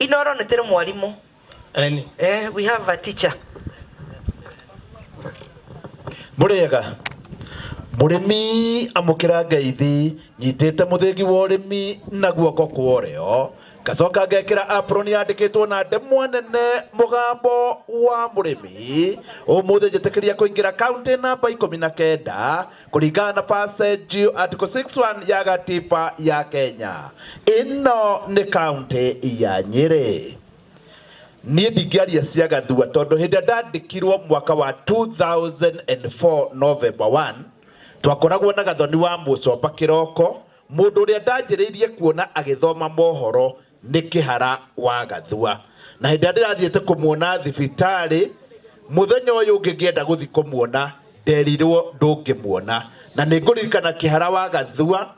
Inoro nĩ tũrĩ mwarimũ. Eni. We have a teacher. Mũrĩega mũrĩmi, amũkĩra ngeithi. Nyitĩte mũthĩgi wa ũrĩmi na guoko kwa ũrĩo, ngacoka ngekĩra apron yandĩkĩtwo na ndemwa nene "Mũgambo wa Mũrĩmi". Ũmũthĩ njĩtĩkĩria kũingĩra kaunti namba 19 kũringana na passage article 61 ya gatiba ya Kenya. Ĩno nĩ kaunti ya Nyĩrĩ. Niĩ ndingĩaria cia Gathua tondũ hĩndĩ ĩrĩa ndandĩkirwo mwaka wa 2004 November 1, twakoragwo na Gathoni wa Mũcomba kĩroko. Mũndũ ũrĩa ndanjĩrĩirie kuona agĩthoma mohoro nĩ Kĩhara wa Gathua, na hĩndĩ ĩrĩa ndĩrathiĩte kũmuona thibitarĩ, mũthenya ũyũ ũngĩ ngĩenda gũthiĩ kũmuona nderirwo ndũngĩmuona. Na nĩ ngũririkana Kĩhara wa Gathua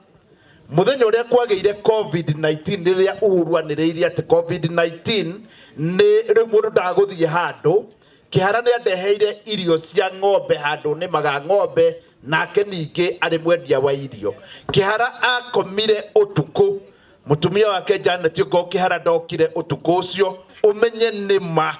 mũthenya ũrĩa kwagĩire COVID-19, rĩrĩa Uhuru anĩrĩirie atĩ COVID-19 nĩ rĩu mũndũ ndagũthiĩ handũ. Kĩhara nĩ andeheire irio cia ng'ombe handũ nĩmaga ng'ombe, nake ningĩ arĩ mwendia wa irio. Kĩhara akomire ũtukũ, mũtumia wake Janet ngo Kĩhara ndokire ũtukũ ũcio. Ũmenye nĩ ma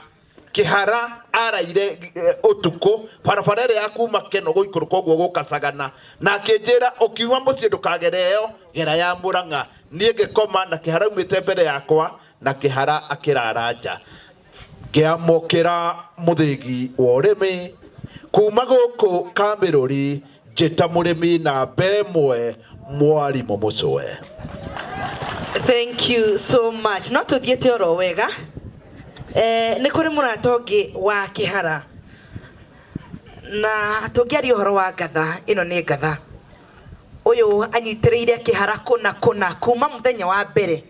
Kĩhara araire ũtukũ barabara ĩrĩa ya kuma Keno gũikũrũka ũguo gũkacagana, na akĩnjĩra, "Ũkiuma mũciĩ ndũkagere ĩyo, gera ya Mũrang'a." Niĩ ngĩkoma na Kĩhara aumĩte mbere yakwa, na Kĩhara akĩrara nja. Ngĩamũkĩra mũthĩgi wa ũrĩmi kuma gũkũ Kamĩrũri, njĩta mũrĩmi namba 1, mwarimũ Mũcũe. Thank you so much. No tũthiĩte oro wega. Nĩ kũrĩ mũrata ũngĩ wa Kĩhara, na tũngĩaria ũhoro wa ngatha, ĩno nĩ ngatha. Ũyũ anyitĩrĩire Kĩhara kũna kũna kuma mũthenya wa mbere,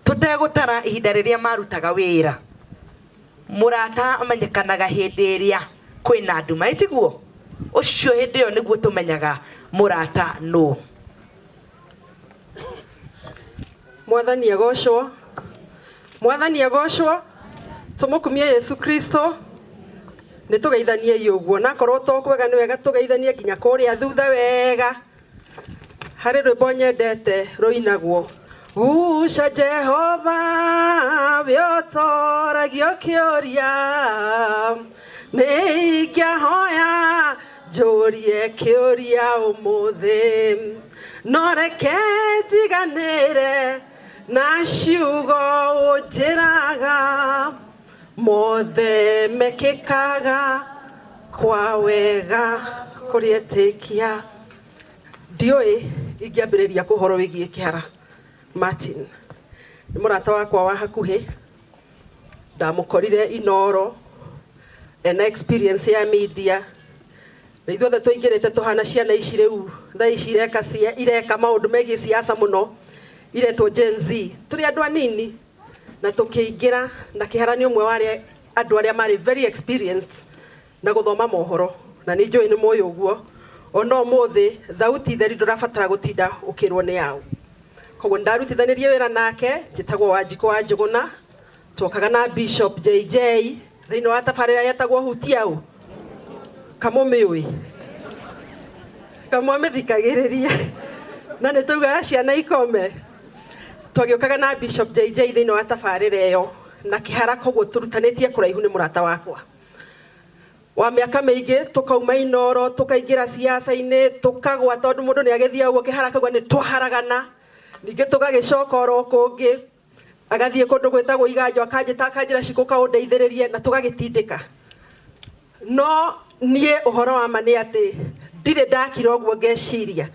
tũtegũtara ihinda rĩrĩa marutaga wĩra. Mũrata amenyekanaga hĩndĩ ĩrĩa kwĩna nduma, ĩtiguo? Ũcio hĩndĩ ĩyo nĩguo tũmenyaga mũrata nũ. Mwathani agocwo, Mwathani agocwo, tũmũkumie Yesu Kristo. Nĩ tũgeithaniei ũguo, nakorwo to kwega nĩ wega tũgeithanie nginya kũrĩa thutha wega. Harĩ rwĩmbo nyendete rũinagwo, "Guca Jehova wĩotoragio kĩũria, nĩ ingĩahoya njũrie kĩũria ũmũthĩ, no reke njiganĩre na ciugo ũnjĩraga, mothe mekĩkaga kwa wega kũrĩ etĩkia." Ndiũĩ ingĩambĩrĩria kũ ũhoro wĩgiĩ Kĩhara Martin. Nĩ mũrata wakwa wa hakuhĩ, ndamũkorire Inoro ena experience ya media, na ithuothe tũingĩrĩte tũhana ciana ici rĩu thaa ici ireka maũndũ megiĩ siasa mũno, iretwo Gen Z. Tũrĩ andũ anini na tũkĩingĩra, na Kĩhara nĩ ũmwe wa arĩa andũ arĩa marĩ very experienced na gũthoma mohoro, na nĩ njũĩ nĩ mũĩ ũguo. Ona ũmũthĩ thauti theri ndũrabatara gũtinda ũkĩrwo nĩ yaũ. Koguo ndarutithanirie wĩra nake. Njĩtagwo Wanjikũ wa Njũgũna. Twokaga na Bishop JJ thĩinĩ wa tabarĩra yetagwo Hutia Ũ kamũmĩũĩ kamwamĩthikagĩrĩria, na nĩ taugaga ciana ikome. Twagĩũkaga na Bishop JJ thĩinĩ wa tabarĩra ĩyo na Kĩhara, koguo tũrutanĩtie kũraihu. Nĩ mũrata wakwa wa mĩaka mĩingĩ. Tũkauma Inoro, tũkaingĩra siasa-inĩ, tũkagwa tondũ mũndũ nĩ agĩthiaga ũguo. Kĩhara akauga nĩ twaharagana, ningĩ tũgagĩcoka oro kũngĩ. Agathiĩ kũndũ gwĩtagwo Iganjo, akanjĩta, akanjĩra, "Cikũ, kaũndeithĩrĩrie," na tũgagĩtindĩka. No niĩ ũhoro wa ma nĩ atĩ ndirĩ ndakira ũguo ngeciria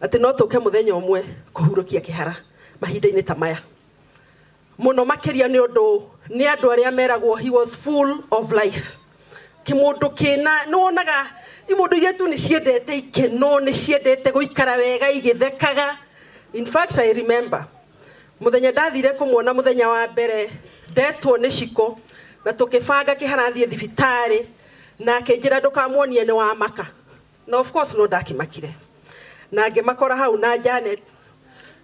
atĩ no tũke mũthenya ũmwe kũhurũkia Kĩhara mahinda-inĩ ta maya, mũno makĩria nĩ ũndũ nĩ andũ arĩa meragwo he was full of life. Kĩmũndũ kĩna nĩ wonaga imũndũ iria tu nĩ ciendete ikeno, nĩ ciendete gũikara wega igĩthekaga. In fact, I remember mũthenya ndathire kũmuona mũthenya wa mbere, ndetwo nĩ Ciko na tũkĩbanga Kĩhara athiĩ thibitarĩ, na akĩnjĩra, "Ndũkamuonie nĩ wamaka." Na of course no ndakĩmakire na ngĩmakora hau na Janet,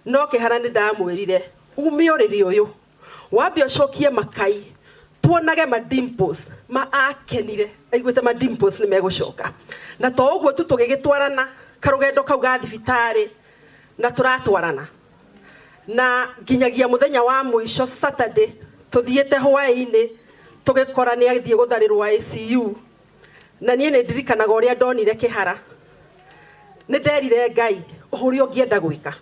no Kĩhara nĩ ndamwĩrire, "Ume ũrĩrĩ ũyũ, wambe ũcokie makai, tuonage ma dimples." Ma akenire aiguĩte ma dimples nĩ megũcoka. Na to ũguo tu, tũgĩgĩtwarana karũgendo kau ga thibitarĩ na tũratwarana. Na nginyagia mũthenya wa mũico Saturday tũthiĩte hwaĩ-inĩ tũgĩkora nĩ athiĩ gũtharĩrwo ICU. Na niĩ nĩ ndirikanaga ũrĩa ndonire Kĩhara, nĩ nderire Ngai ũrĩa ũngĩenda gwĩka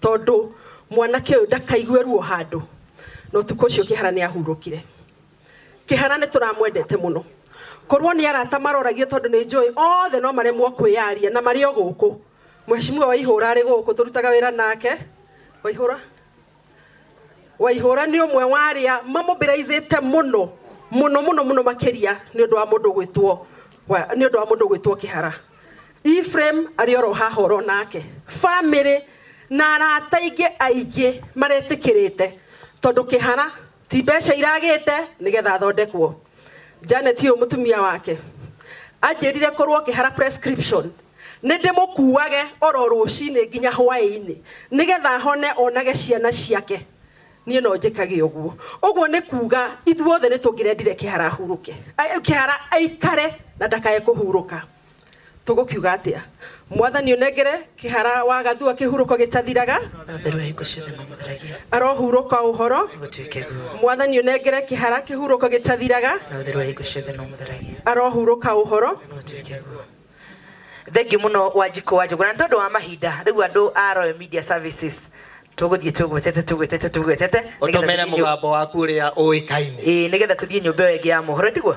tondũ mwanake ũyũ ndakaigue ruo handũ. Na ũtukũ ũcio Kĩhara nĩ ahurũkire. Kĩhara nĩ tũramwendete mũno, korwo nĩ arata maroragio tondũ nĩ njũĩ othe no maremwo kwĩyaria na marĩ o gũkũ. Mheshimiwa Waihũra arĩ gũkũ tũrutaga wĩra nake. Waihũra Waihũra nĩ ũmwe wa arĩa mamobilizĩte mũno mũno mũno mũno makĩria nĩ ũndũ wa mũndũ gwĩtwo nĩ ũndũ wa mũndũ gwĩtwo Kĩhara. Ephraim arĩ oro haha oro nake, family na arata aingĩ aingĩ maretĩkĩrĩte tondũ Kĩhara ti mbeca iragĩte nĩgetha athondekwo. Janet ũyũ mũtumia wake anjĩrire korwo Kĩhara prescription nĩ ndĩmũkuage oro rũcinĩ nginya hwaĩ-inĩ nĩgetha ahone onage ciana ciake, niĩ no njĩkage ũguo. Ũguo nĩ kuga ithuothe nĩ tũngĩrendire Kĩhara ahurũke, Kĩhara aikare na ndakae kũhurũka. Tũgũkiuga atĩa? Mwathani ũnengere Kĩhara wa Gathua kĩhurũko gĩtathiraga, arohurũka ũhoro. Mwathani ũnengere Kĩhara kĩhurũko gĩtathiraga, arohurũka ũhoro. Thengiũ mũno Wanjikũ wa Njũgũna. Nĩ tondũ wa mahinda rĩu andũ a Royal Media Services tũgũthiĩ tũgwetete tũgwetete tũgwetete ũtũmĩre mũgambo waku ũrĩa ũĩkaine, ĩĩ, nĩgetha tũthiĩ nyũmba ĩyo ĩngĩ ya mohoro, tiguo?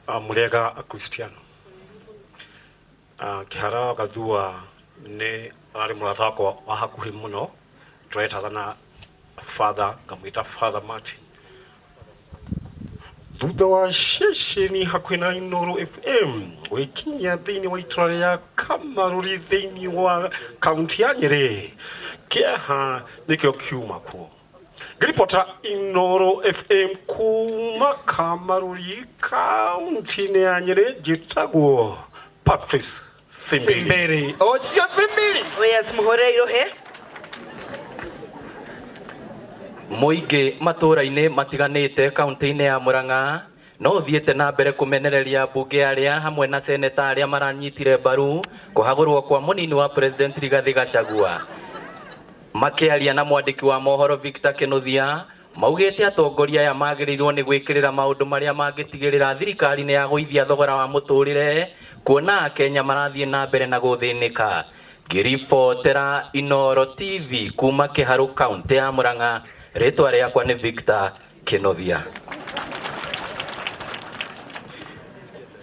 Mũrĩega Akristiano. Kĩhara Gathua nĩ arĩ mũrata wakwa wa hakuhĩ mũno, tũretana na father, ngamwĩta Father Martin. Thutha wa ceceni hakuhĩ na Inooro FM gwĩkinyia thĩinĩ wa itũra rĩa Kamarũri thĩinĩ wa kaunti ya Nyĩrĩ, kĩeha nĩkĩo kiuma kuo. Ngĩribotera Inooro FM kuma Kamarũri kaunti-inĩ ya Nyĩrĩ, njĩtagwo Patrice Simbiri. Simbiri ũcio Simbiri. Oh yes, mũhũrĩre irohe. Mũingĩ matũũra-inĩ matiganĩte kaunti-inĩ ya Murang'a no ũthiĩte na mbere kũmenereria mbunge arĩa hamwe na seneta arĩa maranyitire mbaru kũhagũrwo kwa mũnini wa President Rigathi Gachagua. Makĩaria na mwandĩki wa mohoro Victor Kinuthia, maugĩte atongoria aya magĩrĩirwo nĩ gwĩkĩrĩra maũndũ marĩa mangĩtigĩrĩra thirikari nĩ yagũithia thogora wa mũtũrĩre, kuona Akenya marathiĩ na mbere na gũthĩnĩka. Ngĩribotera Inooro TV kuma Kĩharũ kaunti ya Murang'a, rĩtwa rĩakwa nĩ Victor Kinuthia.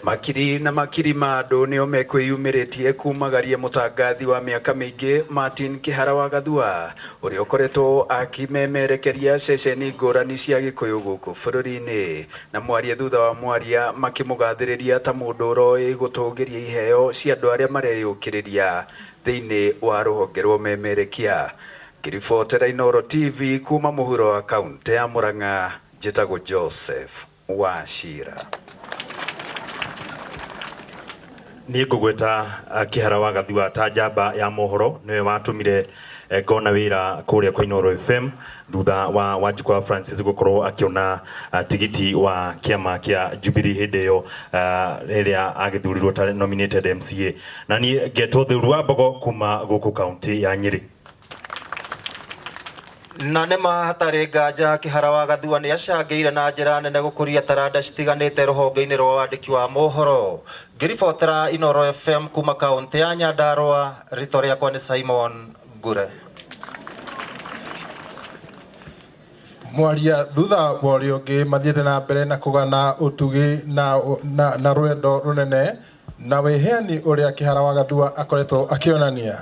Makiri na makiri ma andũ nĩo mekwĩyumĩrĩtie kumagaria mũtangathi wa mĩaka mĩingĩ Martin Kĩhara wa Gathua ũrĩa ũkoretwo akĩmemerekeria ceceni ngũrani cia Gĩkũyũ gũkũ bũrũri-inĩ, na mwaria thutha wa mwaria makĩmũgathĩrĩria ta mũndũ ũroĩ gũtũgĩria iheo cia andũ arĩa mareyũkĩrĩria thĩinĩ wa rũhonge rwa ũmemerekia. Ngĩribotera Inooro TV kuma mũhuro wa kaunti ya Murang'a, njĩtagwo Joseph Wachira. Niĩ ngũgweta Kĩhara wa Gathua ta njamba ya mohoro, nĩwe watũmire ngona wĩra kũrĩa kwa Inooro FM thutha wa Wanjikũ wa Francis gũkorwo akĩona tigiti wa kĩama kĩa Jubilee hĩndĩ ĩyo rĩrĩa agĩthurirwo ta nominated MCA. Na niĩ ngetwo Theuru wa Mbogo kuma gũkũ kaunti ya Nyĩrĩ. Na nĩ ma hatarĩ nganja Kĩhara wa Gathua nĩ acangĩire na njĩra nene gũkũria taranda citiganĩte rũhonge-inĩ rwa wandĩki wa mohoro. Ngĩribotera Inooro FM kuma kaunti ya Nyandarua, rĩtwa rĩakwa nĩ Simon Ngure. Mwaria thutha wa ũrĩa ũngĩ mathiĩte na mbere na kũgana ũtugi na rwendo rũnene na wĩheani ũrĩa Kĩhara wa Gathua akoretwo akĩonania.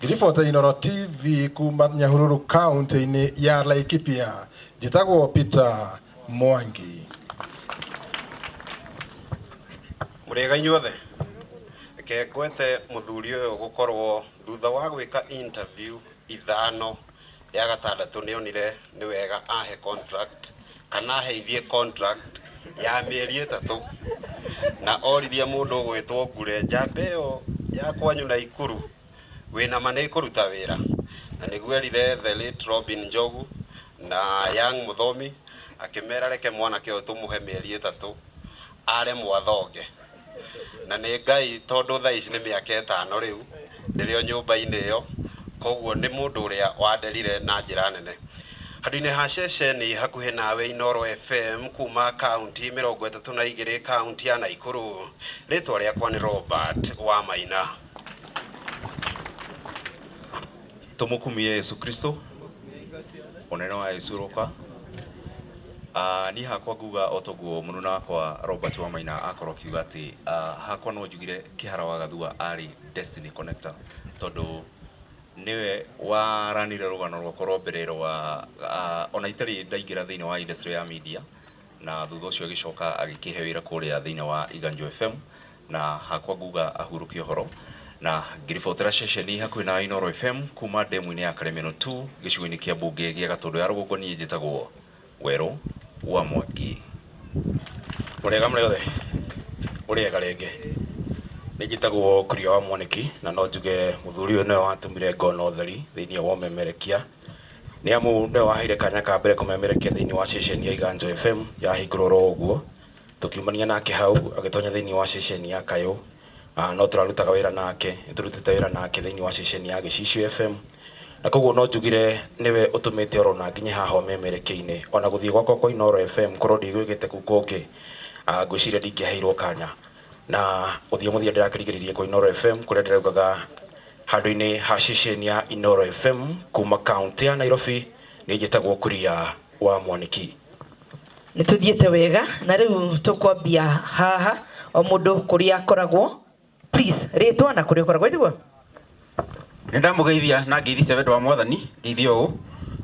Ngĩribotera Inooro TV kuma Nyahururu kaunti-inĩ ya Laikipia, njĩtagwo Peter Mwangi. Mũrĩega inyuothe. Reke ngwete mũthuri ũyũ gũkorwo thutha wa gwĩka interview ithano ya gatandatũ nĩonire nĩ wega ahe contract kana aheithie contract ya mĩeri 3, na oririe mũndũ ũgwĩtwo Ngure njamba ĩyo ya kwanyu Naikuru wĩna ma nĩ ĩkũruta wĩra, na nĩguo erire the late Robin Njogu na Young Mũthomi Akĩmera reke mwanake ũyũ tũmũhe mĩeri 3 are mwathonge. Na nĩ Ngai tondũ thaa ici nĩ mĩaka 5 rĩu ndĩrĩ o nyũmba-inĩ ĩyo, koguo nĩ mũndũ ũrĩa wanderire na njĩra nene. Handũ-inĩ ha ceceni hakuhĩ nawe Inooro FM kuma kaunti 32 kaunti ya Naikuru, rĩtwa rĩakwa nĩ Robert Wamaina. Tumukumie Yesu Kristo, unene wa Yesu roka. Niĩ hakwa nguga o toguo mũnuna wakwa Robert Wamaina akorwo akiuga atĩ hakwa no njugire Kĩhara wa Gathua arĩ Destiny Connector, tondũ nĩwe waranire rũgano rwakwa rwa mbere rwa ona itarĩ ndaingĩra thĩinĩ wa industry ya media, na thutha ũcio agĩcoka agĩkĩhe wĩra kũrĩa thĩinĩ wa Iganjo FM, na hakwa nguga ahurũke ũhoro. Na ngĩribotera ceceni hakuhĩ na Inooro FM kuma ndemu-inĩ ya Karemeno 2 gĩcigo-inĩ kĩa mbunge gĩa Gatũndũ ya Rũgongo, niĩ njĩtagwo Werũ wa Mwangi. Mũrĩega mũrĩ othe, mũrĩega rĩngĩ. Nĩ njĩtagwo Kuria wa Mwaniki, na no njuge mũthuri ũyũ nĩwe watũmire ngona ũtheri thĩinĩ wa ũmemerekia. Nĩ amu nĩwe waheire kanya ka mbere kũmemerekia thĩinĩ wa ceceni ya Iganjo FM yahingũrwo oro ũguo. Tũkiumania nake hau agĩtonya thĩinĩ wa ceceni ya Kayũ. No tũrarutaga wĩra nake, nĩtũrutĩte wĩra nake thĩinĩ wa ceceni ya Gĩcicio FM. Na koguo no njugire nĩwe ũtũmĩte oro na nginye haha ũmemerekia-inĩ. Ona gũthiĩ gwakwa kwa Inooro FM korwo ndigwĩkĩte kũu kũngĩ, ngwĩciria ndingĩaheirwo kanya. Na gũthiĩ mũthia ndĩrakĩrigĩrĩria kwa Inooro FM kũrĩa ndĩraugaga handũ-inĩ ha ceceni ya Inooro FM kuma kaunti ya Nairobi, nĩ njĩtagwo Kuria wa Mwaniki. Nĩ tũthiĩte wega na rĩu tũkwambia haha o mũndũ kũrĩa akoragwo. Please, rĩtwa na kũrĩa ũkoragwo, ĩtiguo? Nĩ ndamũgeithia na ngeithi cia wendo wa Mwathani, ngeithio ũũ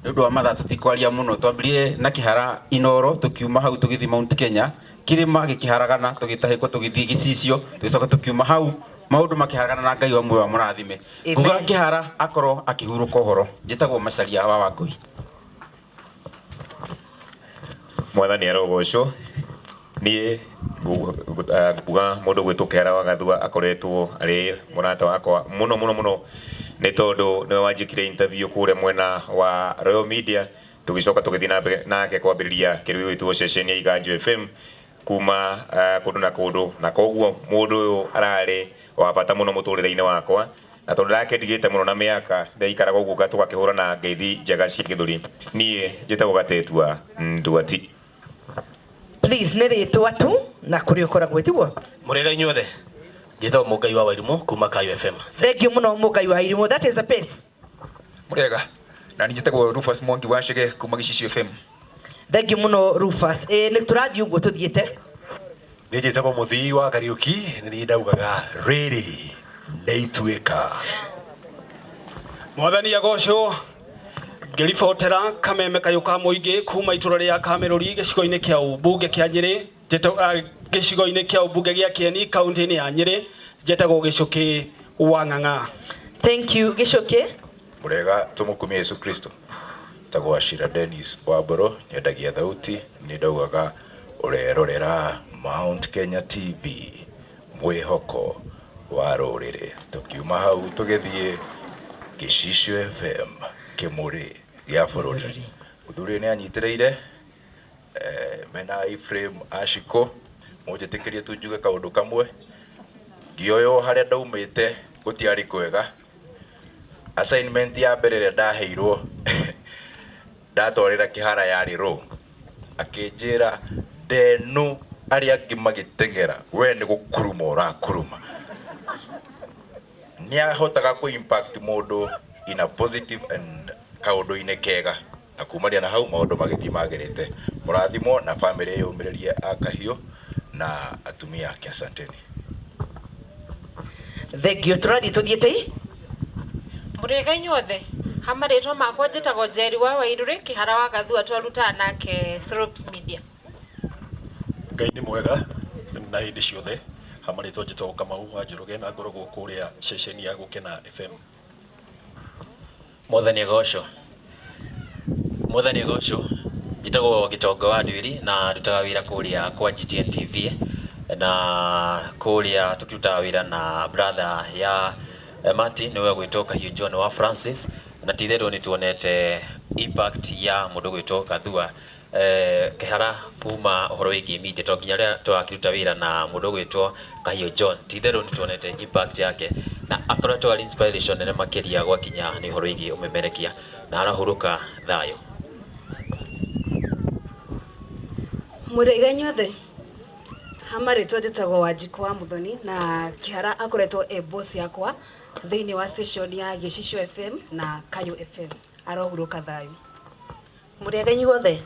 nĩ ũndũ wa mathaa tũtikwaria mũno. Twambirie na Kĩhara Inooro, tũkiuma hau tũgĩthiĩ Mount Kenya, kĩrĩma gĩkĩharagana, tũgĩtahĩkwo tũgĩthiĩ Gĩcicio, tũgĩcoka tũkiuma hau maũndũ makĩharagana na Ngai wa muoyo amũrathime. Nguga Kĩhara akorwo akĩhurũka ũhoro. Njĩtagwo Macharia wa Wangũi. Mwathani arogocwo. Niĩ nguga mũndũ gwĩtwo Kĩhara wa Gathua akoretwo arĩ mũrata wakwa mũno mũno mũno, nĩ tondũ nĩwe wanjĩkire interview kũrĩa mwena wa Royal Media, tũgĩcoka tũgĩthiĩ na mbere nake kwambĩrĩria kĩndũ gĩgwĩtwo ceceni ya Iganjo FM kuma kũndũ na kũndũ, na koguo mũndũ ũyũ ararĩ wa bata mũno mũtũrĩre-inĩ wakwa, na tondũ ndakĩndigĩte mũno na mĩaka ndaikaraga ũguo tũgakĩhũrana ngeithi njega cia gĩthũri. Niĩ njĩtagwo Gatetua Nduati. Please, nĩ rĩtwa tu na kũrĩa ũkoragwo, ĩtiguo? Mũrĩega inyuothe, njĩtagwo Mũngai wa Wairimũ kuma Kayo FM. Thank you mũno Mũngai wa Wairimũ, that is a pace. Mũrĩega, na niĩ njĩtagwo Rufus Mwangi wa Chege kuma Gĩcicio FM. Thank you mũno Rufus. Nĩ tũrathiĩ ũguo tũthiĩte. Niĩ njĩtagwo Mũthii wa Kariũki, nĩ niĩ ndaugaga rĩrĩ nĩ ituĩka. Mwathani agocwo. Ngĩribotera kameme kayũ ka mũingĩ kuma itũra rĩa Kamerũri gĩcigo-inĩ kĩa ũmbunge kĩa Nyĩrĩ, gĩcigo-inĩ kĩa ũmbunge gĩa Kĩeni kaunti-inĩ ya Nyĩrĩ, njetagwo Gĩcũkĩ wa Ng'ang'a. Thank you Gĩcũkĩ. Mũrĩega, tũmũkumie Yesu Kristo. Tagwo Ashira Dennis wa Mboro, nyendagia thauti, nĩ ndaugaga ũrerorera Mount Kenya TV, mwĩhoko wa rũrĩrĩ. Tũkiuma hau tũgĩthiĩ Gĩcicio FM, kĩmũrĩ gĩa bũrũri. Mũthuri nĩ anyitĩrĩire, mena Ephraim Ashiko, mũnjĩtĩkĩrie tu njuge kaũndũ kamwe. Ngĩoywo harĩa ndaumĩte gũtiarĩ kwega. Assignment ya mbere ĩrĩa ndaheirwo ndatwarĩra Kĩhara yarĩ rũ, akĩnjĩra ndenu arĩa angĩ magĩteng'era, we nĩ gũkuruma ũrakuruma. Nĩ ahotaga kũ impact mũndũ in a positive and kaũndũ-inĩ kega, na kumania na hau maũndũ magĩthiĩ magĩrĩte. Mũrathimwo na famĩlĩ yũmĩrĩrie a Kahiũ na atumia ake, asanteni. Thank you. Tũrathiĩ tũthiĩte. Mũrĩega inyuothe, ha marĩtwa makwa njĩtagwo Njeri wa Wairũrĩ, Kĩhara wa Gathua twarutaga nake Slopes Media. Ngai nĩ mwega na hĩndĩ ciothe. Ha marĩtwa njĩtagwo Kamau wa Njoroge na ngoragwo kũrĩa ceceni ya Gũkena FM. Mwathani agocwo. Mwathani agocwo. Njĩtagwo Gĩtonga wa Nduĩri na ndutaga wĩra kũrĩa kwa GTN TV, na kũrĩa tũkĩrutaga wĩra na brother ya Martin nĩwe ũgwĩtwo Kahiũ John wa Francis, na ti itherũ nĩ tuonete impact ya mũndũ gwĩtwo Gathua Kĩhara kuma ũhoro wĩgiĩ media to nginya rĩrĩa tũrakĩruta wĩra na mũndũ ũgwĩtwo Kahiũ John, ti itherũ nĩ tuonete impact yake na akoretwo arĩ inspiration nene makĩria gwakinya nĩ ũhoro wĩgiĩ ũmemerekia na arahurũka thayũ. Mũrĩiga inyuothe, ha marĩtwa njĩtagwo Wanjikũ wa Muthoni na Kĩhara akoretwo e boss yakwa thĩinĩ wa station ya Gĩcicio FM na Kayũ FM, arohurũka thayũ. Mũrĩega inyuothe,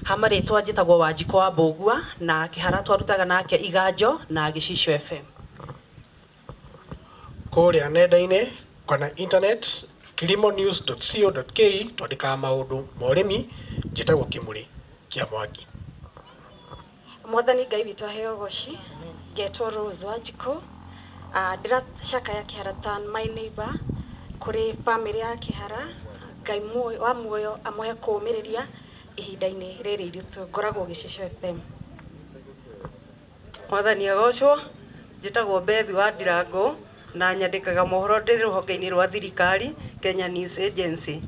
ha marĩtwa njĩtagwo Wanjikũ wa Mbũgua na Kĩhara twarutaga nake Iganjo na Gĩcicio FM. Kũrĩa nenda-inĩ kana internet kilimonews.co.ke twandĩkaga maũndũ ma ũrĩmi. Njĩtagwo Kĩmũrĩ kĩa Mwangi. Mwathani Ngai witũ aheo goci. Ngetwo Rose Wanjikũ. Ndĩracakaya Kĩhara ta my neighbor, kũrĩ famĩlĩ ya Kĩhara, Ngai wa muoyo amũhe kũũmĩrĩria ihinda-inĩ rĩrĩ iritũ. Ngoragwo Gĩcicio FM. Mwathani agocwo. Njĩtagwo Bethi wa Ndirango na nyandĩkaga mohoro ndĩ rũhonge-inĩ rwa thirikari, Kenya News Agency,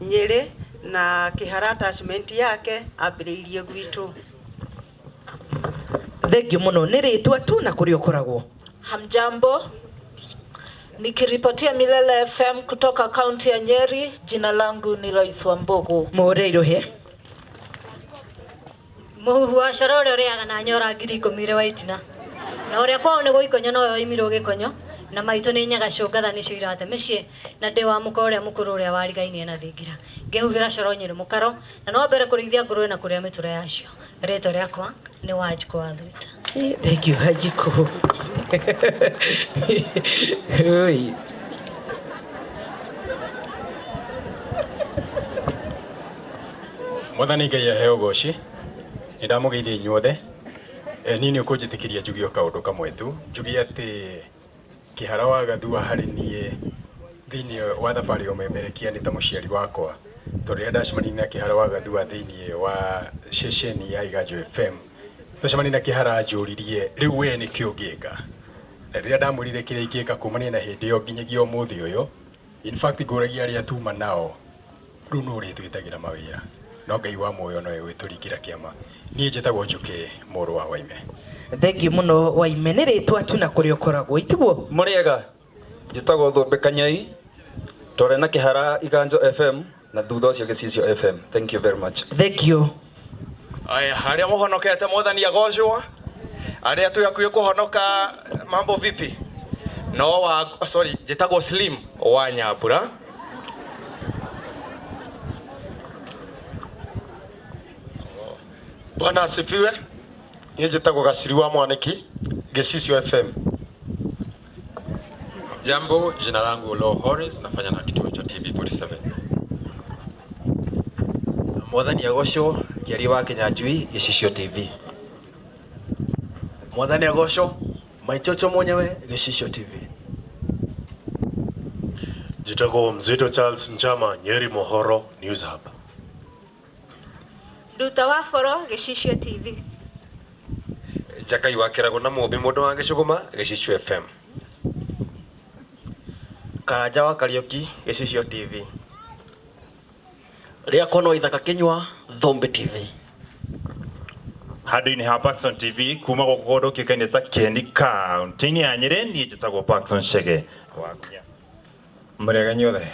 Nyĩrĩ, na Kĩhara attachment yake ambĩrĩirie gwitũ. Thengiũ mũno, nĩ rĩtwa tu na kũrĩa ũkoragwo. Hamjambo, nikiripotia Milele FM kutoka kaunti ya Nyeri. Jina langu ni Lois Wambugu. Mũhũre irohe. Mũhuhu wa coro ũrĩa ũrĩaga na nyora 10,000 ĩrĩ wa itina na ũrĩa kwao nĩ gũikonyo nowe woimirwo gĩkonyo na maitũ nĩ nyagacũngatha nĩcio irate mĩciĩ na ndĩ wa mũka ũrĩa mũkũrũ ũrĩa warigainie na thingira ngĩhuhĩra coro Nyĩrĩ mũkaro na no mbere kũrĩithia ngũrwe na kũrĩa mĩtũra yacio. Rĩtwa rĩakwa nĩ Wanjikũ wa Thuita. Thank you, Wanjikũ. Oi. Mwathani Ngai aheo goci. Nĩ ndamũgeithia inyuothe. Niĩ nĩ ũkũnjĩtĩkĩria njuge o kaũndũ kamwe tu, njuge atĩ Kĩhara wa Gathua harĩ niĩ thĩinĩ wa thabarĩ ya ũmemerekia nĩ ta mũciari wakwa, tondũ rĩrĩa ndacemanirie na Kĩhara wa Gathua thĩinĩ wa ceceni ya Iganjo FM, twacemania na Kĩhara anjũririe, rĩu we nĩkĩ ũngĩka? Na rĩrĩa ndamwĩrire kĩrĩa ingĩka kumania na hĩndĩ ĩyo nginyagia ũmũthĩ ũyũ, in fact ngũragia arĩa tuma nao, rĩu nũ ũrĩtwĩtagĩra mawĩra? No Ngai wa muoyo nowe ũgĩtũringĩra kĩama. Niĩ njĩtagwo Njũkĩ mũrũ wa Waime. Thengiũ mũno Waime, nĩ rĩtwa tu na kũrĩa ũkoragwo, itiguo? Mũrĩega, njĩtagwo Thũmbĩ Kanyai, twarĩ na Kĩhara Iganjo FM na thutha ũcio Gĩcicio FM. Thank you very much. Thank you. Aya, arĩa mũhonokete mwathani agocwo, arĩa twĩ hakuhĩ kũhonoka, mambo vipi? No wa, sorry, njĩtagwo Slim wa Nyambura. Bwana asifiwe. Niĩ njĩtagwo Gaciri wa Mwaniki, Gĩcicio FM. Jambo, jina langu Lo Horace, nafanya na kituo cha TV47. Mwathani agocwo. Kĩaria wa Kĩnyanjui, Gĩcicio TV. Mwathani agocwo. Maichocho mwenyewe, Gĩcicio TV. Njĩtagwo Mzito Charles Njama, Nyeri Mohoro News Hub. Nduta wa Boro, Gĩcicio TV. Njakai wa Kĩrago na Mũmbi mũndũ wa Gĩcũgũma, Gĩcicio FM. Karanja wa Kariũki, Gĩcicio TV. Rĩakwa no Ithaka Kĩnyua, Thũmbĩ TV. Handũ-inĩ ha Parkson TV kuma gũkũ kũndũ kĩũkaine ta Kieni kaunti-inĩ ya Nyĩrĩ, niĩ njĩtagwo Parkson Chege wa Ngunya. Mũrĩega inyuothe.